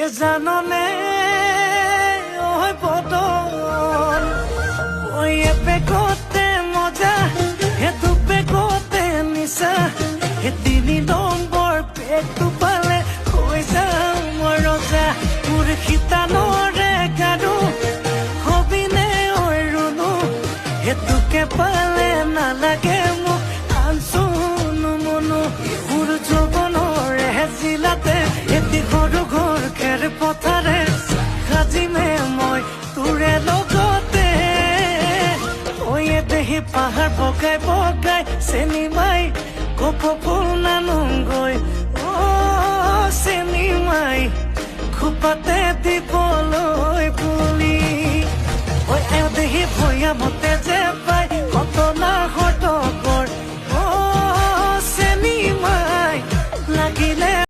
এ জাননে ঐ বদন, ঐ এপেকতে মজা, হে দুপেকতে নিচা, হে 3 নম্বৰ পেকটো পালে হৈ যাওঁ মই ৰজা। মোৰ শিতানৰে গাৰু হবিনে ঐ ৰুণু, সেইটোকে পালে নালাগে মোক আনচোন মনো। মোৰ যৌৱনৰে জিলাতে এটি সৰু ঘৰ খেৰ পথাৰে সাজিমে মই তোৰে লগতে। ঐ দেহি পাহাৰ বগাই বগাই চেনিমাই কপৌ ফুল নানোগৈ, অ চেনিমাই খোপাতে দিব।